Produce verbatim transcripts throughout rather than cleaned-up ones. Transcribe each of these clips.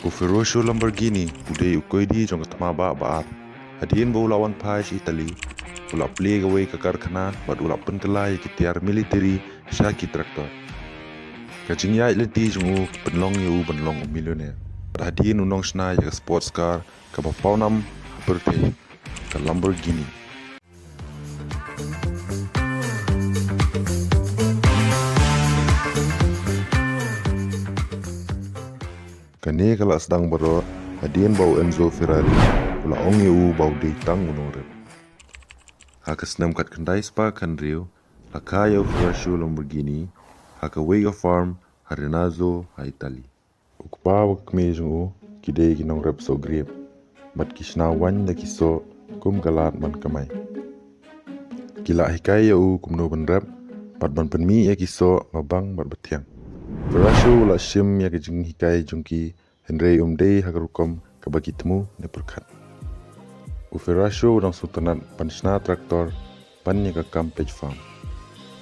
U Ferruccio Lamborghini u dei u koidi jong ka thma bah ba ar. Hadien ba u la wan phai sha Italy, u la plie kawei ka karkhana bad u la pynkylla ïa ki tiar military sha ki tractor. Ka jingïaid lynti jong u ka pynlong ïa u ban long u millionaire. Bad hadien u nongshna ïa ka sports car kaba pawnam ha pyrthei, ka Lamborghini. Kane ka la sdang baroh hadien ba u Enzo Ferrari u la ong ïa u ba u dei tang u nongrep. Ha ka snem khatkhyndai spah khathynriew, la kha ïa u Ferruccio Lamborghini ha kawei ka farm ha Renazzo ha Italy. U kpa bad ka kmie jong u ki dei ki nongrep soh grep bad ki shna waiñ da ki soh kum ka lad ban kamai. Ki la hikai ïa u kumno ban rep bad ban pynmih ïa ki soh ba bang bad ba thiang. Ferruccio u la shim ïa ka jinghikai jong ki, hynrei um dei ha ka rukom kaba ki thmu ne pyrkhat. U Ferruccio u dang sngewtynnat ban shna tractor ban ïa ka kam peit farm.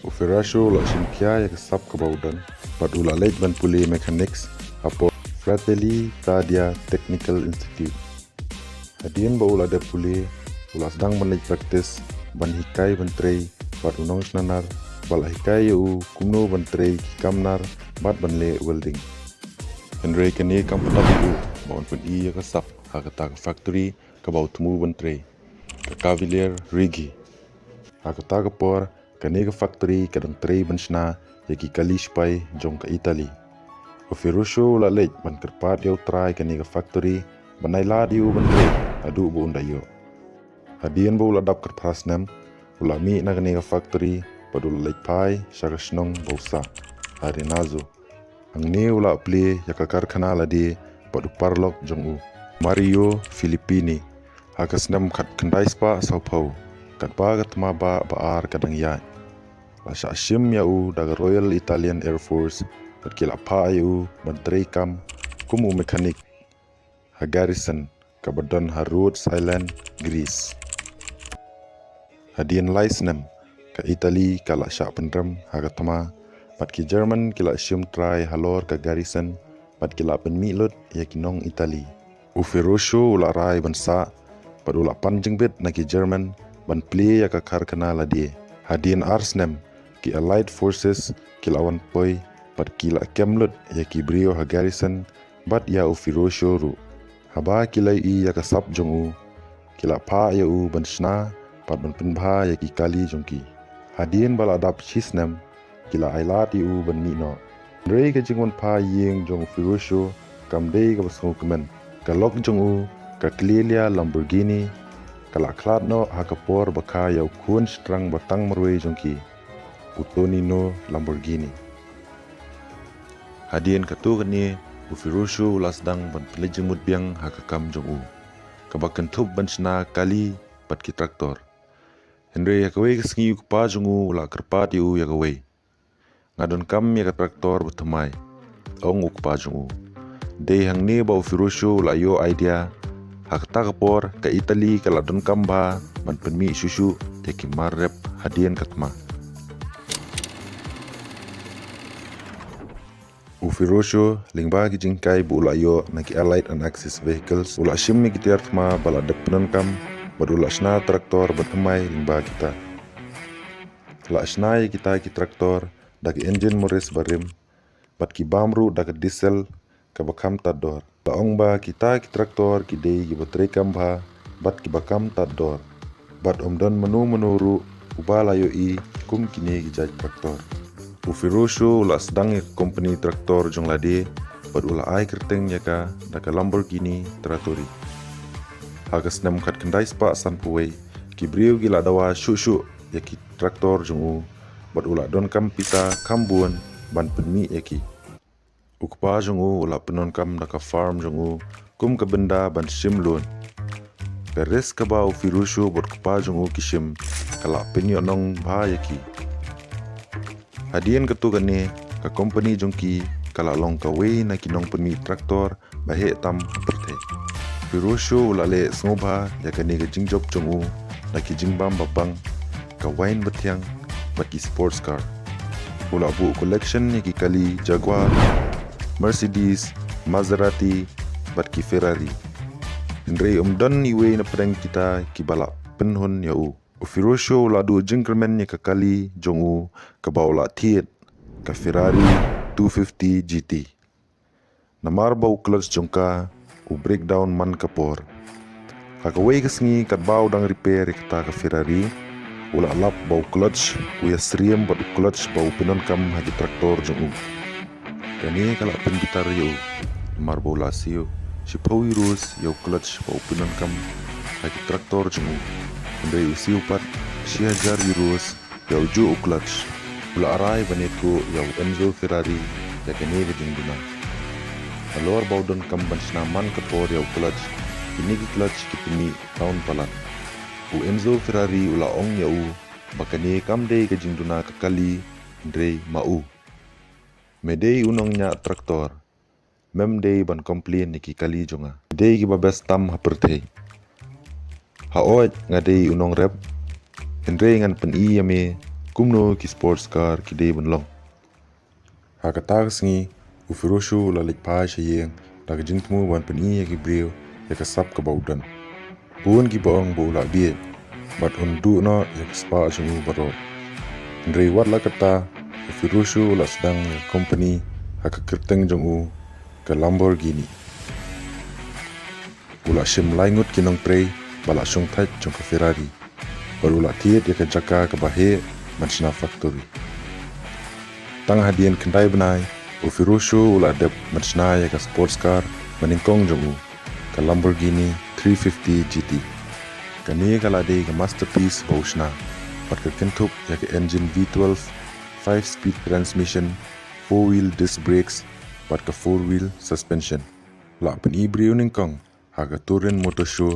U Ferruccio u la shim khia ïa ka sap kaba u don bad u la leit ban pule mechanics hapoh Fratelli Tutti Technical Institute. Hadien ba u la dep pule, u la sdang ban leit practice ban hikai ban trei bad u nongshna nar ba la hikai ïa u kumno ban trei ki kam nar bad ban leh welding. Hynrei kane kam pat da u ba un pyni ïa ka sap ha kata ka factory kaba u thmu ban trei, ka Cavaliere Righi. Ha kata ka por kane ka factory ka dang trei ban shna ïa ki kali shipai jong ka Italy. U Ferruccio u la leit ban kyrpad ïa u trai kane ka factory ban ai lad ïa u ban trei haduh ba un da ïoh. Hadien ba u la dap khatphra snem, u la mih na kane ka factory bad u la leit phai sha ka shnong ba u sah, ha Renazzo. Hangne u la plie ïa ka karkhana lade bad u paralok jong u, Mario Filippini, ha ka snem khatkhyndai spah sawphew, katba ka thma bah ba ar ka dang ïaid. La shah shim ïa u da ka Royal Italian Air Force bad ki la phah ïa u ban trei kam kum u mechanic ha garrison kaba don ha Rhodes Island, Greece. Hadien lai snem, ka Italy ka la shah pynrem ha ka thma bad ki German ki la shim trai halor ka garrison bad ki la pynmih lut ïa ki nong Italy. U Ferruccio u la rai ban sah bad u la pan jingbit na ki German ban plie ïa ka karkhana lade. Hadien ar snem, ki Allied Forces ki la wan poi bad ki la kem lut ïa ki briew ha garrison bad ïa u Ferruccio ruh. Haba ki la ïohi ïa ka sap jong u, ki la phah ïa u ban shna bad ban pynbha ïa ki kali jong ki. Hadien ba la dap shi snem, ki la ai lad ïa u ban mih noh. Hynrei ka jingwan phai ïing jong u Ferruccio kam dei kaba sngewkmen. Ka lok jong u, ka Clelia Lamborghini, ka la khlad noh ha ka por ba kha ïa u khun shynrang ba tang marwei jong ki, u Tonino Lamborghini. Hadien katto katne, u Ferruccio u la sdang ban pynleit jingmut biang ha ka kam jong u, kaba kynthup ban shna kali bad ki tractor. Hynrei ha kawei ka sngi u kpa jong u u la kyrpad ïa u ïa kawei. Nga donkam ïa ka tractor ba thymmai, ong u kpa jong u. Dei hangne ba u Ferruccio u la ïoh idea. Ha kata ka por ka Italy ka la donkam bha ban pynmih shuh shuh ïa ki mar rep hadien ka thma. U Ferruccio, lyngba ki jinghikai ba u la ïoh na ki Allied and Axis vehicles, u la shim ïa ki tiar thma ba la dep pyndonkam bad u la shna tractor ba thymmai lyngba kita. La shna ïa kita ki tractor da ki engine Morris barim bad ki bam ruh da ka diesel kaba kham tad dor. La ong ba kita ki tractor ki dei kiba treikam bha bad kiba kham tad dor, bad ym don mano mano ruh uba la ïohi kum kine ki jait tractor. U Ferruccio u la sdang ïa ka company tractor jong lade bad u la ai kyrteng ïa ka da ka Lamborghini Tratori. Ha ka snem khatkhyndai spah sanphew wei, ki briew ki la dawa shuh shuh ïa ki tractor jong u bad u la donkam pisa kham bun ban pynmih ïa ki. U kpa jong u u la pyndonkam da ka farm jong u kum ka bynda ban shim loan. Ka risk kaba u Ferruccio bad u kpa jong u ki shim ka la pynïohnong bha ïa ki. Hadien katto katne, ka company jong ki ka la long kawei na ki nongpynmih tractor ba heh tam ha pyrthei. Ferruccio u la leh sngewbha ïa kane ka jingjop jong u da ki jingbam ba bang, ka waiñ ba thiang bad ki sports car. U la buh collection ïa ki kali Jaguar, Mercedes, Maserati, bad ki Ferrari. Hynrei ym don iwei na pdeng kita kiba la pynhun ïa u. U Ferruccio u la duh jingkyrmen ïa ka kali jong u kaba u la thied, ka Ferrari two fifty G T. Namar ba u clutch jong ka u breakdown man ka por. Ha kawei ka sngi katba u dang repair ïa kata ka Ferrari, u la lap ba u clutch u ïasyriem bad u clutch ba u pyndonkam ha ki tractor jong u. Kane ka la pynbitar ïa u, namar ba u la siew shiphew euros ïa u clutch ba u pyndonkam ha ki tractor jong u. Hynrei u siew pat shi hajar euros ïa ujuh u clutch. U la rai ban ïathuh ïa u Enzo Ferrari ïa kane ka jingduna. Halor ba u donkam ban shna man ka por ïa u clutch, kine ki clutch ki pynmih tawn palat. U Enzo Ferrari u la ong ïa u ba kane kam dei ka jingduna ka kali, hynrei ma u. Me dei u nongñiah tractor, mem dei ban complain ïa ki kali jong nga. Dei kiba best tam ha pyrthei. Haoid nga dei u nongrep, hynrei ngan pyni ïa me kumno ki sports car ki dei ban long. Ha kata ka sngi, u Ferruccio u la leit phai sha ïing da ka jingthmu ban pyni ïa ki briew ïa ka sap kaba u don. Bun kiba ong ba u la bieit bad un duh noh ïa ka spah jong u baroh. Hynrei wat la kata, u Ferruccio u la sdang ïa ka company ha ka kyrteng jong u, ka Lamborghini. U la shim lai ngut ki nongtrei ba la shongthait jong ka Ferrari bad u la thied ïa ka jaka kaba heh ban shna factory. Tang hadien khyndai bnai, u Ferruccio u la dep ban shna ïa ka sports car banyngkong jong u, ka Lamborghini three fifty G T. Kane ka la dei ka masterpiece ba u shna bad ka kynthup ïa ka engine V twelve, five speed transmission, four wheel disc brakes bad ka four wheel suspension. La pyni briew nyngkong ha ka Turin Motor Show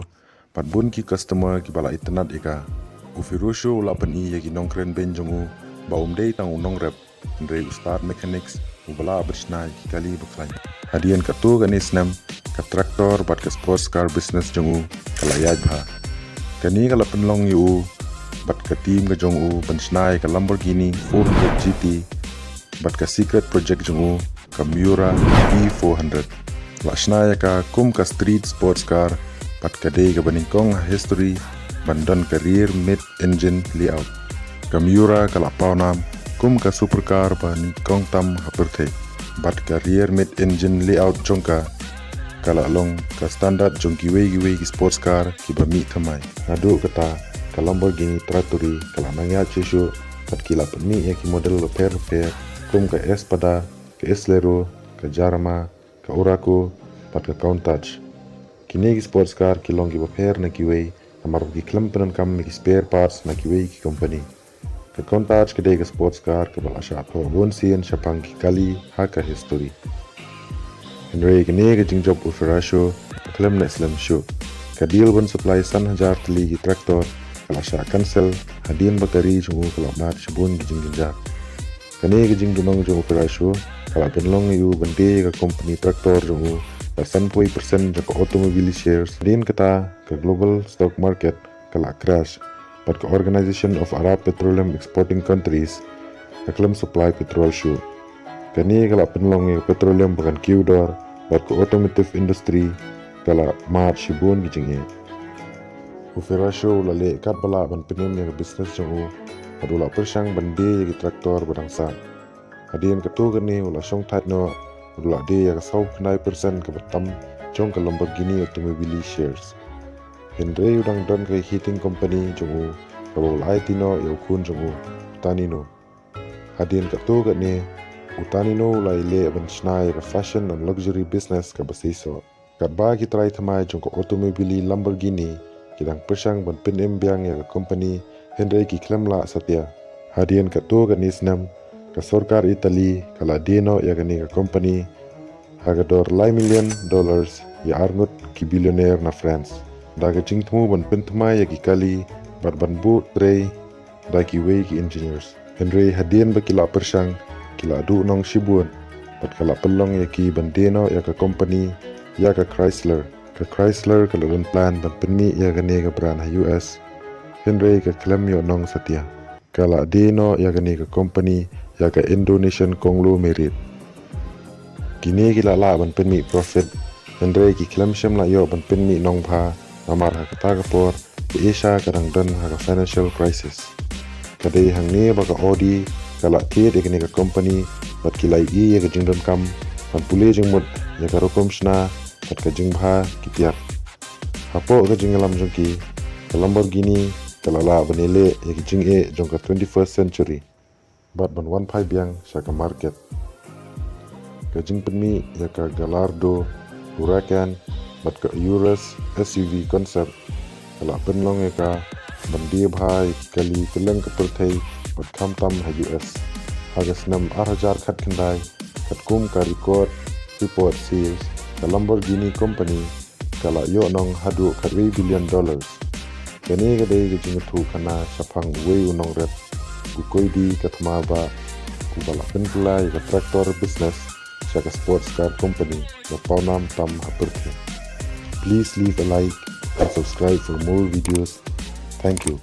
bad bun ki customer kiba la itynnad ïa ka. U Ferruccio u la pyni ïa ki nongkren beiñ jong u ba um dei tang u nongrep, hynrei u stad mechanics uba lah ban shna ïa ki kali bakhlaiñ. Hadien katto katne snem, ka tractor bad ka sports car business jong u ka la ïaid bha. Kane ka la pynlong ïa u bad ka team ka jong u ban shna ïa ka Lamborghini four hundred G T bad ka secret project jong u, ka Miura E four hundred. La shna ïa ka kum ka street sports car bad ka dei kaba nyngkong ha history ban don ka rear mid engine layout. Ka Miura ka la pawnam kum ka supercar ba nyngkong tam ha pyrthei bad ka rear mid engine layout jong ka ka la long ka standard jong kiwei kiwei ki sports car kiba mih thymmai. Naduh kata, ka Lamborghini Truckee ka la nang ïaid shuh shuh bad ki la pynmih ïa ki model bapher bapher kum ka Espada, ka Eslero, ka Jarama, ka Urraco bad ka Countach. Kine ki sports car ki long kiba pher na kiwei namar ba ki khlem pyndonkam ïa ki spare parts na kiwei ki company. Ka Countach ka dei ka sports car kaba la shah thoh bun sien shaphang ki kali ha ka history. Hynrei kane ka jingjop u Ferruccio ka khlem neh slem shuh. Ka deal ban supply san hajar tylli ki tractor ka la shah cancel hadien ba ka ri jong u ka la mad shibun ki jingjynjar. Kane ka jingdonong jong u Ferruccio ka la pynlong ïa u ban die ïa ka company tractor jong u da sanphew percent jong ka automobile shares. Hadien kata, ka global stock market ka la crash bad ka Organization of Arab Petroleum Exporting Countries ka khlem supply petrol shuh. Kane ka la pynlong ïa ka petroleum ba kan kiew dor bad ka automotive industry ka la mad shibun ki jingeh. U Ferruccio u la leh katba lah ban pynim ïa ka business jong u bad u la pyrshang ban die ïa ki tractor ba dang sah. Hadien katto katne u la shongthait noh bad u la die ïa ka saw khyndai percent kaba tam jong ka Lamborghini automobile shares. Hynrei u dang don ka heating company jong u kaba u la aiti noh ïa u khun jong u, u Tanino. Hadien katto katne, u Tanino u la ïaleh ban shna ïa ka fashion and luxury business kaba seisoh. Katba ki trai thymmai jong ka automobile Lamborghini ki dang pyrshang ban pynim biang ïa ka company, hynrei ki khlem lah satia. Hadien katto katne snem, ka sorkar Italy ka la die noh ïa kane ka company ha ka dor lai million dollars ïa arngut ki billionaire na France da ka jingthmu ban pynthymmai ïa ki kali bad ban buh trei da kiwei ki engineers. Hynrei hadien ba ki la pyrshang, ki la duhnong shibun bad ka la pynlong ïa ki ban die noh ïa ka company ïa ka Chrysler. Ka Chrysler ka la don plan ban pynmih ïa kane ka brand ha U S, hynrei ka khlem ïohnong satia. Ka la die noh ïa kane ka company ïa ka Indonesian conglomerate. Kine ki la lah ban pynmih profit Hynrei ki khlem shym la ïoh ban pynmih nongbha namar ha kata ka por ka Asia ka dang don ha ka financial crisis. Ka dei hangne ba ka Audi ka la thied ïa kane ka company bad ki la ïohi ïa ka jingdonkam ban pule jingmut ïa ka rukom shna bad ka jingbha ki tiar. Hapoh ka jingïalam jong ki, ka Lamborghini ka la lah ban ïaleh ïa ki jingeh jong ka twenty-first century bad ban wan phai biang sha ka market. Ka jingpynmih ïa ka Gallardo Huracan bad ka Urus S U V concept ka la pynlong ïa ka ban die bha ïa ki kali kylleng ka pyrthei bad khamtam ha U S. Ha ka snem ar hajar khatkhyndai, katkum ka record report sales, ka Lamborghini Company ka la ïoh nong haduh khatwei billion dollars. Kane ka dei ka jingïathuh khana shaphang uwei u nongrep, u Koji Katamaba, uba la pynkylla ïa ka tractor business sha ka sports car company ba pawnam tam ha pyrthei. Please leave a like and subscribe for more videos. Thank you.